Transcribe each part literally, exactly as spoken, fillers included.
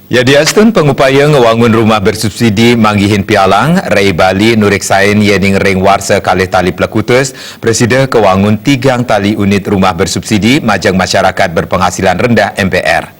Yadiastun pangupaya ngawangun rumah bersubsidi manggihin pialang, Rai Bali nurik sain yaning ring warsa kalih tali plekutus, prasida kawangun tigang tali unit rumah bersubsidi majeng masyarakat berpenghasilan rendah M B R.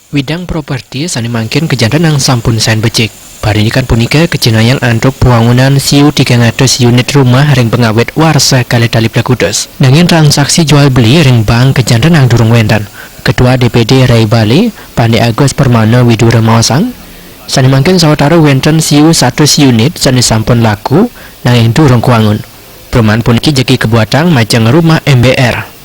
Widang properti sane mangkin kajantenang sampun sain becik. Parindikan punika kacinayan antuk pawangunan siu tigang atus unit rumah ring pangawit warsa kalih tali plekutus. Nanging transaksi jual beli ring bank kajantenang durung wenten. Ketua D P D Rai Bali, Pande Agus Permana Widura maosang, sane mangkin sawatara wenten siu satus unit sane sampun laku, nanging durung kawangun. Perumahan puniki jagi kabuatang majeng rumah M B R.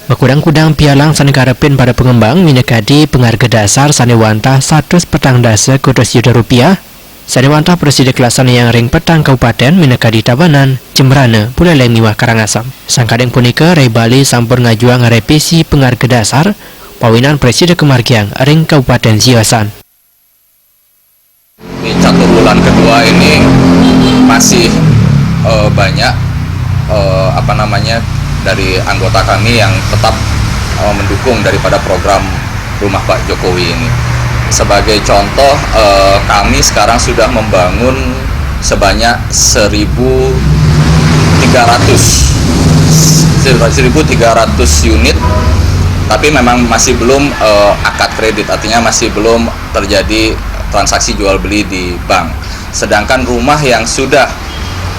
Makudang-kudang pialang sane karepin para pangembang minakadi pangarga dasar sane wantah satus petang dasa kutus yuta rupiah, sane wantah prasida kalaksanayang ring petang kabupaten minakadi Tabanan, Jembrana, Buleleng miwah Karangasem. Sangkaning punika, Rai Bali sampun ngajuang revisi pangarga dasar, pawinan prasida kamargiang ring Kabupaten siosan. Di catur bulan kedua ini masih, eh, banyak, eh, apa namanya, dari anggota kami yang tetap, eh, mendukung daripada program rumah Pak Jokowi ini. Sebagai contoh, eh, kami sekarang sudah membangun sebanyak seribu tiga ratus, seribu tiga ratus unit, tapi memang masih belum, eh, akad kredit, artinya masih belum terjadi transaksi jual beli di bank. Sedangkan rumah yang sudah,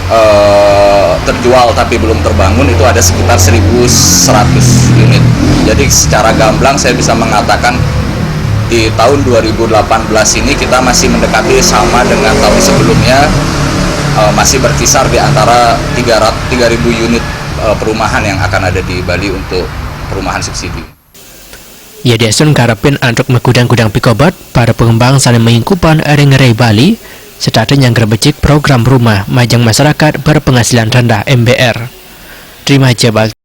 eh, terjual tapi belum terbangun itu ada sekitar seribu seratus unit. Jadi secara gamblang saya bisa mengatakan di tahun dua ribu delapan belas ini kita masih mendekati sama dengan tahun sebelumnya, eh, masih berkisar di antara tiga ratus, tiga ribu unit, eh, perumahan yang akan ada di Bali untuk perumahan subsidi. Yadiastun karepin antuk makudang-kudang pikobet, para pangembang sane maingkupan ring Rai Bali, setata nyanggra becik program rumah majeng masyarakat berpenghasilan rendah M B R. Terima kasih.